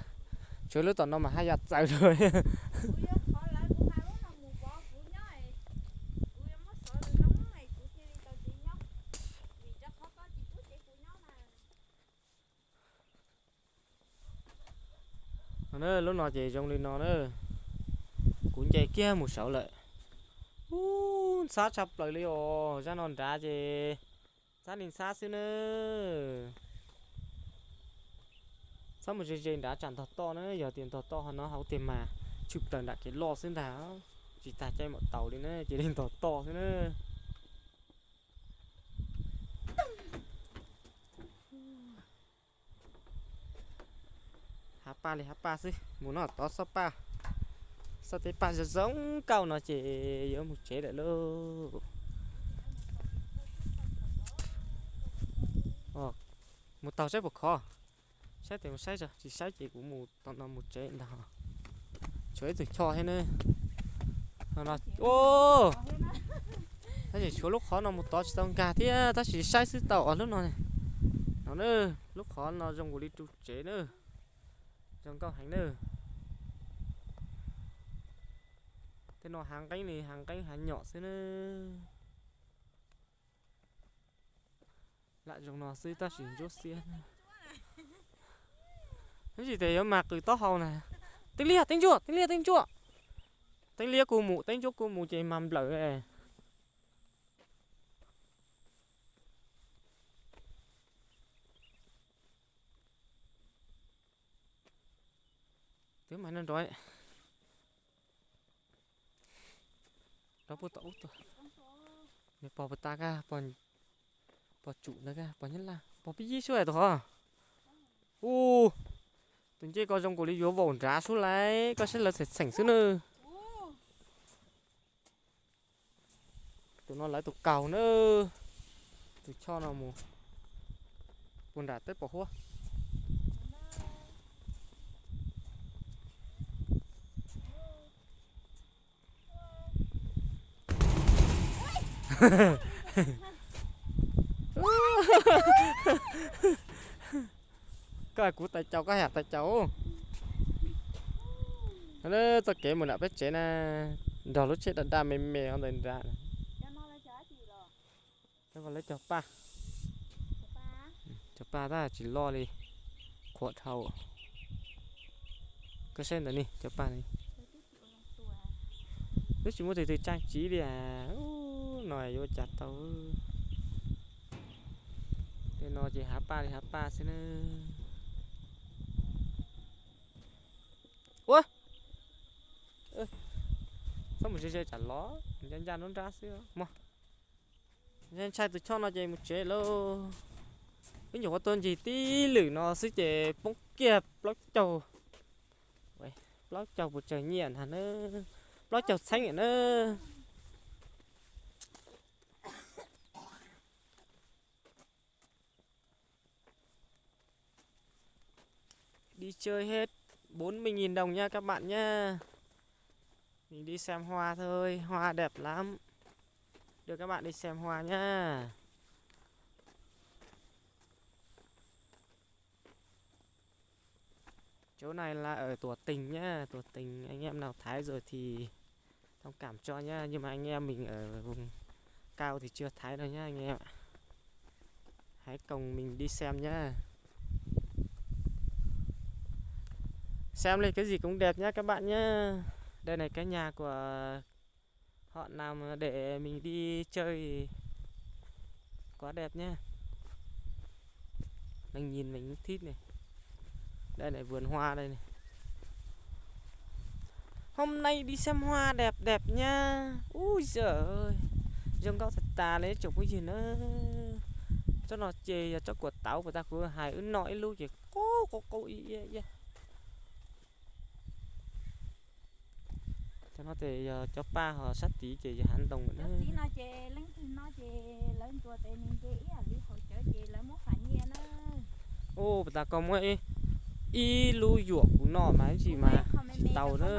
Tshuav lub tom no mas haj yam txawv lawm. Lub no ces zoo li no na. Kuv nce kiag mus saud lawm. Ub, ntxhab tshaj plaws li os. Zaj no nrad ces ntxhab li ntxhab xwb na. Txhob mus ze ze nrad tsam ntog toj na, yog tias ntog toj ho no hauv tiag mas tshwm plaws nram kev loj xwb ntag. Tsis tag caij mam taus li na, cia li ntog toj xwb na. Hav paj li hav paj xwb, mus noj tod xob paj, xob tej paj zoo zoo nkauj no ces yuav mus tsev lawm lauj. Mus taug saib puas khov, saib tes mus saib, tsis saib ces kuv mus tom no mus tsev ntag. Tshuav ib tug choj thiab na. Ub, Tab sis tshuav lub qhov no mus tod tsis tau nkag thiab, tab sis saib xwb tau os lub no. No na, lub qhov no zoo nkaus li ru tsev na, zoo nkauj heev na. Tej no hav nqeeb li hav nqeeb hav nyom xwb na. Lam zoo no xwb tab sis ntsuab xiab. Ib ntsis tes yuav mag qws taub hau na. Teeb liab teeb ntsuab, teeb liab teeb ntsuab. Teeb liab kuj mus, teeb ntsuab kuj mus ces mag nplawm. Twb mas no nrov, nrov puag tom ub tuaj. Nws pog puas tas kag, pog tsum ntawd kag, pog Nyab Laj, pog Pib Yib suab tus qhov. Ub, tus ncej ko zoo nkaus li yuav vaum nrad sub laiv, koj saib lawv txheem txheem xwb na. Tus no lawv tus kaug na, tus choj no mus puag nram teb pos huab. Koj kuv tais caus, koj yam tais caus. Txoj kev mus nram peb tsev na, nrog lub tsheb daj daj me me ntawd nrad. Lawv cog paj, cog paj tab tsis loj li, qhuav dhau. Koj saib ntawd ni, cog paj ni. Twb tsis muaj tus twg tsaaj tsiv li as, no yuav ua cas tau. Tej no ces hav paj li hav paj xwb na. Ua, txhob mus ze ze tsam lov, ncaj ncaj nruab nrab xwb mog. Ntshai tus choj no ces mus tsev lauj. Ib nyuam qhuav tuaj ncig tib lwm no xwb ces poob kiag plaub caug, plaub caug puas tsawg nyiaj ntag na, plaub caug txheeb na. Đi chơi hết bốn mươi nghìn đồng nha các bạn nha. Mình đi xem hoa thôi, hoa đẹp lắm. Đưa các bạn đi xem hoa nha. Chỗ này là ở Tủa Tình nhá, Tủa Tình, anh em nào Thái rồi thì thông cảm cho nhá, nhưng mà anh em mình ở vùng cao thì chưa Thái đâu nhá anh em ạ. Hãy cùng mình đi xem nhá. Xem lên cái gì cũng đẹp nhá các bạn nhá. Đây này cái nhà của họ làm để mình đi chơi, quá đẹp nhá. Đang nhìn mình cũng thích này. Đây này, vườn hoa đây này. Hôm nay đi xem hoa đẹp đẹp nha. Ui giời ơi, zoo nkauj tas tas li tsoom phooj ywg na. Tsob no ces yog tsob kuam tauv, puas tas kuv hais wb noj ib lub ces qub qub qub ib iab iab. Cov no ces yog cov paj, ho sab tid ces yog hav ntoo lawm na. Ub, puas tas koj muab ib lub yuam kuv noj mas ib ntsis mas tsis tau na.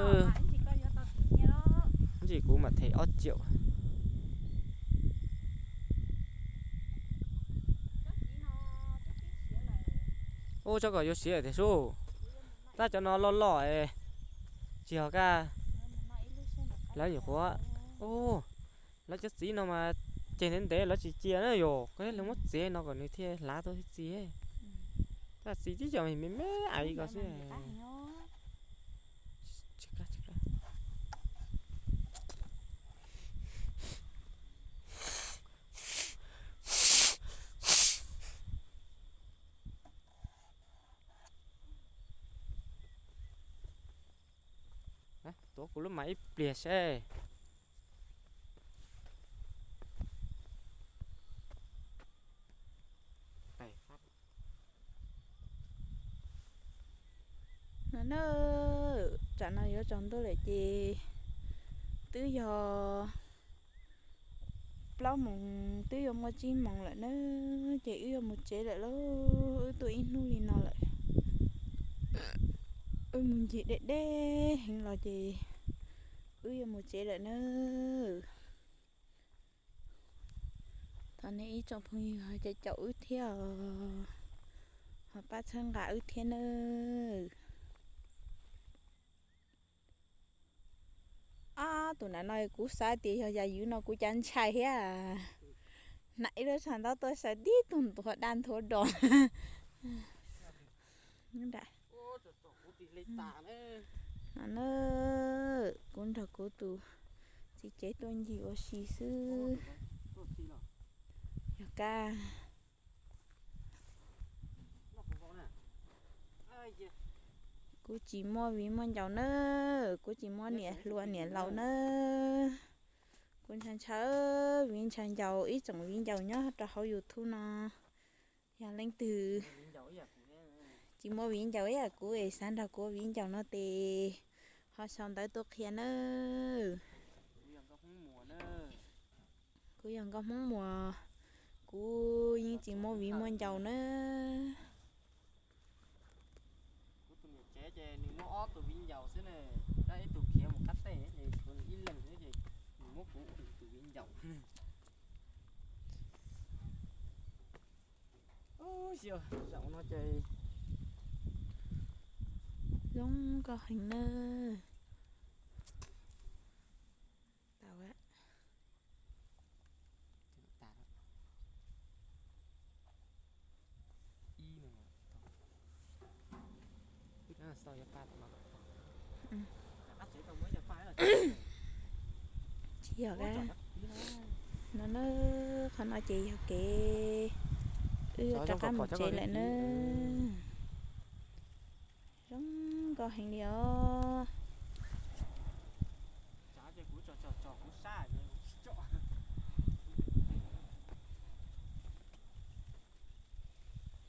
Ib ntsis kuv mam them ob tsiaum. Ub, tsob kom yuav siav tiag sub. Tab cov no loj loj es tsis yog kaj. Lawv nyuam qhuav, ub, lawv cov txiv no mas ceg ntev ntev lawv tsis cia na yom, koj lawv muab txiav no kom nws thiaj hlav tuaj thiaj txiv. Tab txiv tib co me me aiv ko xwb. Tuav kuv lub mas ib pliag seb. No na, tsam no yuav tsaus ntuj lawm ces twb yog plaub moos twb yuav muaj tsib moos lawm na, ces wb yuav mus tsev lawm lauj. Wb tuaj ib hnub li no lawm, wb mus ncig deb deb heev los ces wb yuav mus tsev lawm na. Nej ib tsoom phooj ywg ho caum caum wb thiab os, ho pab txhawb nqa wb thiab nawb. Ob tug nav no kuv xav tias yog yam ywv no kuv cav ntshai thiab. Hnav ib lub tsho ntaub tuaj saib tib tug ntuav dab ntuav dos. No na, kuv nrog kuv tus txiv tsev tuaj ncig ua si xwb. Yog kab. Kuv tsis muaj viv muaj ncaus nawb, kuv tsis muaj niam hluas niam laus nawb. Kuv ntshaw ntshaw viv ntshaw ncaus ib tsoom viv ncaus nyob rau hauv YouTube no. Yog leej twg tsis muaj viv ncaus ib yam kuv es xav nrog kuv viv ncaus no ces ho sau ntawv tuaj qhia nawb. Kuv yog nkauj Hmoob Muas, kuv yeej tsis muaj viv muaj ncaus nawb. Kuv tus niam tsev ces nws muaj ob tug viv ncaus xwb ne, tab ib tug khiav mus qab teb es tshuav nws ib leeg xwb ces nws muab kuv ua nws tus viv ncaus. Zaum no ces zoo nkauj heev nawb. Tsis yog, no na, qhov no ces yog kev wb yuav rov qab mus tsev lawm nawb. Zoo nkauj heev li os.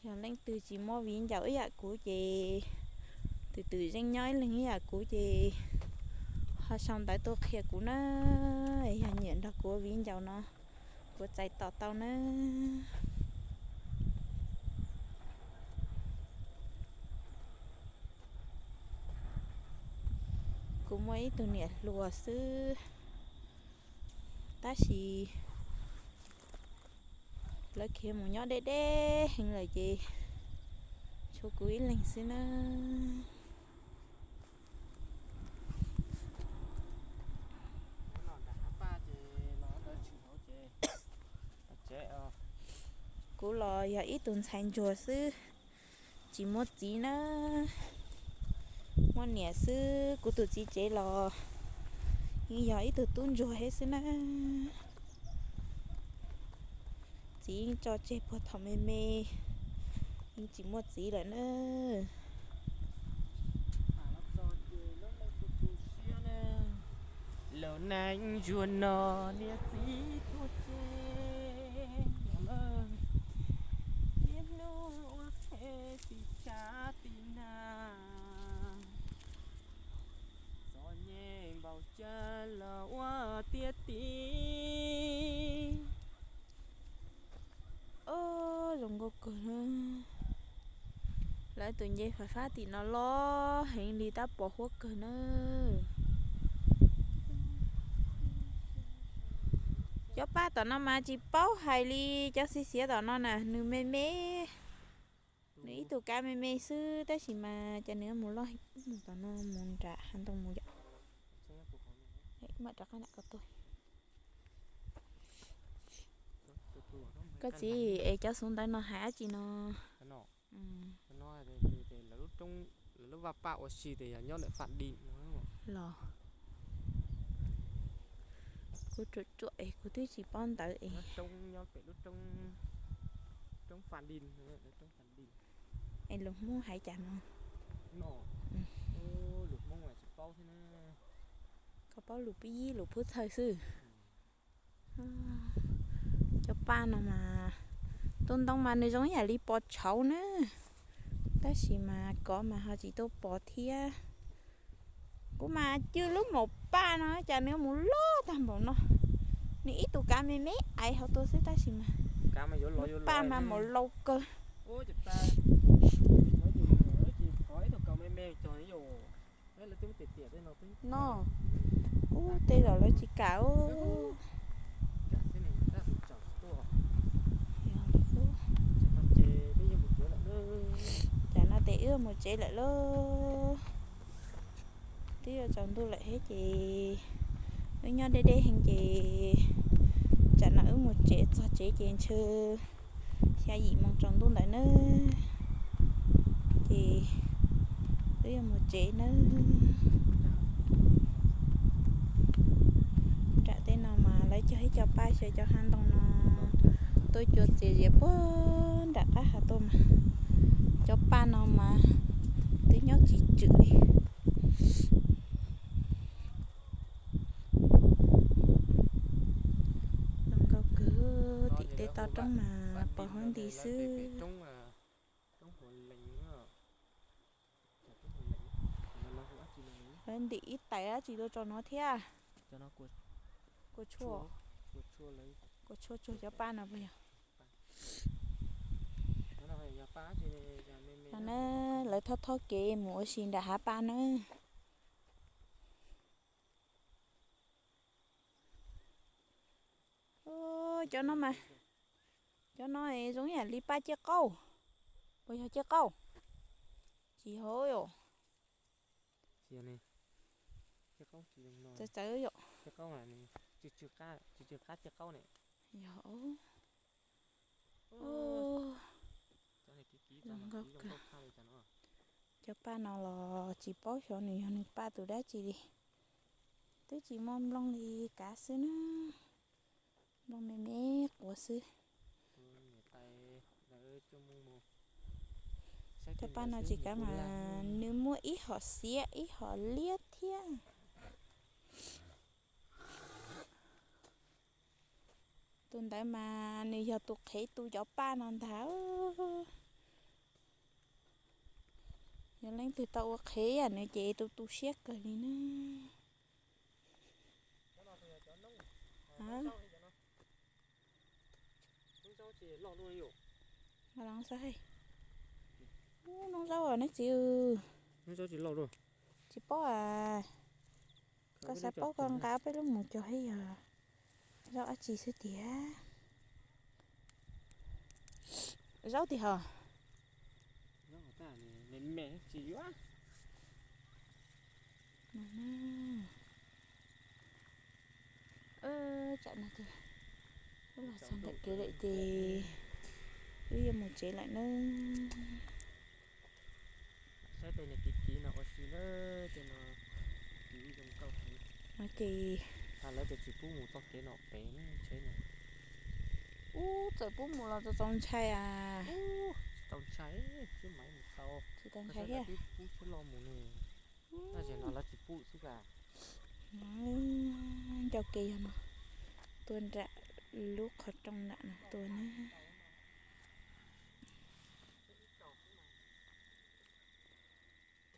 Yog leej twg tsis muaj viv ncaus ib yam kuv ces, tus twg yeej nyob ib leeg ib yam kuv ces ho sau ntawv tuaj qhia kuv na. Yog nyiam nrog kuv viv ncaus no kuv txais tos tau nawb. Kuv muaj ib tug niam hluas xwb, tab sis lawv khiav mus nyob deb deb heev lawm ces tshuav kuv ib leeg xwb nawb. Kuv los yog ib tug ntxhais ntsuag xwb, tsis muaj txiv nawb, muaj niam xwb. Kuv tus txiv tsev los yeej yog ib tug tub ntsuag thiab xwb nawb. Txiv yeej tso tseg puag thaum me me, yeej tsis muaj txiv lawm nawb. Los neej ntsuag no niam txiv tuag tseg, niaj hnub ua qhev tsis tsa tij na, txom nyem npaum cas los ua tiag tij. Os, zoo nkauj kawg na. Lawv tus nce fais fab tim no los heev li tab pos huab kawg na. Cov paj tom no mas tsis paub hais li, cov xiav xiav tom no na nws me me, nws ib tug kav me me xwb tab sis mas cas nws mus loj heev, mus tom no mus nram hav ntoo mus yom. Mam rov qab nram ko tuaj. Koj txiv, es cov xuv ntawv no hais dab tsi no? Lawv lub vaj paj ua si tias yog nyob ntawm Faj Di no los. Kuv ruam ruam es kuv twb tsis paub ntawv es. Nyob pem lub roob Faj Di, roob Faj Di. Es lus Hmoob hais cas no? Lus Hmoob tsis paub thiab na. Koj paub lus Pib Yib lus Phub Thawj xwb. Cov paj no mas, tus ntoo mas nws zoo ib yam li pos tshauv na, tab sis mas kov mas ho tsis tuaj pos thiab. Kuv mas cw lub maum paj no cas nws mus loj tag npaum no. Nws ib tug kav me me aiv hauv tuaj xwb tab sis mas paj mas maum lau kawg. No, ub, tej zaum lawv tsis kam. Wb mus tsev lawm lauj. Twb yuav tsaus ntuj lawm thiab ces wb nyob deb deb heev ces tsam no wb mus tsev, txog tsev ces ntshe xya yim moo tsaus ntuj ntawd nawb. Ces wb yuav mus tsev nawb. Nram tej no mas lawv cog ib co paj xyaw cov hav ntoo no tuaj cua txias zias puag nram qab hav tuaj mas. Cov paj no mas twb nyob tsis tswm li. Zoo nkauj kawg, tim tej toj roob mas pos huab nti xwb. Huab nti ib tais dab tsi tuaj tso no thiab. Kua tshuaj, kua tshuaj tsuag cov paj no puas yog? No na, lawv thob thob kev mus ua si nram hav paj na. Cov no mas, cov no zoo yam li paj ciaj qaub, puas yog ciaj qaub? Tsis yog os. Txawv txawv yom. Yog, zoo nkauj kawg. Cov paj no los tsis paub xyov nws yog nws paj tus dab tsi li. Twb tsis muaj nplooj li kav xwb na. Nplooj me me quav xwb. Cov paj no tsis kav mas nws muaj ib hom xiav ib hom liab thiab. Tus ntawd mas nws yog tus qhev tu cov paj no ntag. Yog leej twg tau ua qhev yam nws ces tu tu siab kawg li na. Noob zaub os neb txiv. Tsis paub as. Koj xav paub koj nqa peb lub mus cog thiab yog zaub dab tsi xwb tiag. Zaub tiag hos. Tsam no ces wb los txog ntawm kev lawm ces wb yuav mus tsev lawm nawb. Saib tej niag kiv kiv no ua si na, tej no kiv zoo nkauj heev. No ces lawv tias tsis pub mus txoj kev no pem tsheb no. Ub, txawm pub mus los txaus ntshai as. Tsis tau ntshai, tsis maiv mus tau. Tsis tau ntshai thiab. Pub tsheb loj mus ne. Tab sis no lawv tsis pub xwb as. Ncauj kev yog no, tuaj nram lub qhov rooj nram no tuaj na.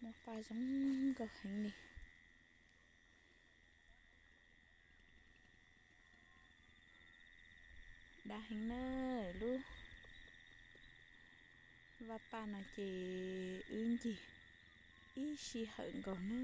Muaj paj zoo nkauj heev li. Dav heev na, lub vaj paj no ces wb ncig ib sij hawm nkaus na.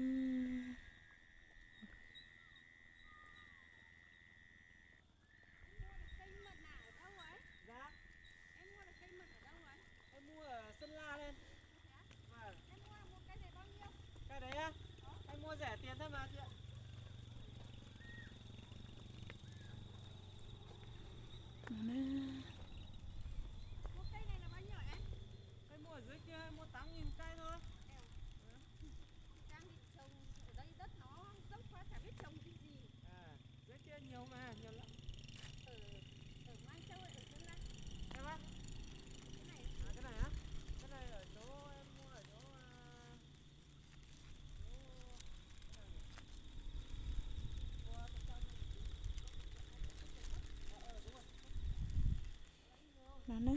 No na.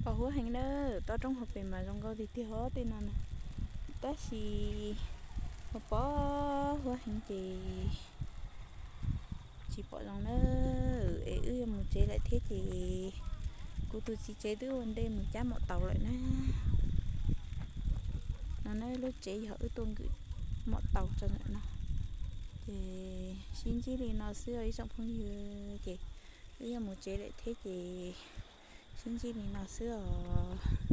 Pos huab heev na, toj roob hauv pes mas zoo nkauj tiag tiag os tej no na. Tab sis pos huab heev ces tsis pom zoo na. Es wb yuav mus tsev lawm thiab ces kuv tus txiv tsev twb ua ntej mus cab maum taus lawm na. No na, lub tsev yog wb tuaj nkwm maum taus tso ntawm no. Ces sib ntsib li no xwb os ib tsoom phooj ywg, ces wb yuav mus tsev lawm thiab ces sib ntsib li no xwb os.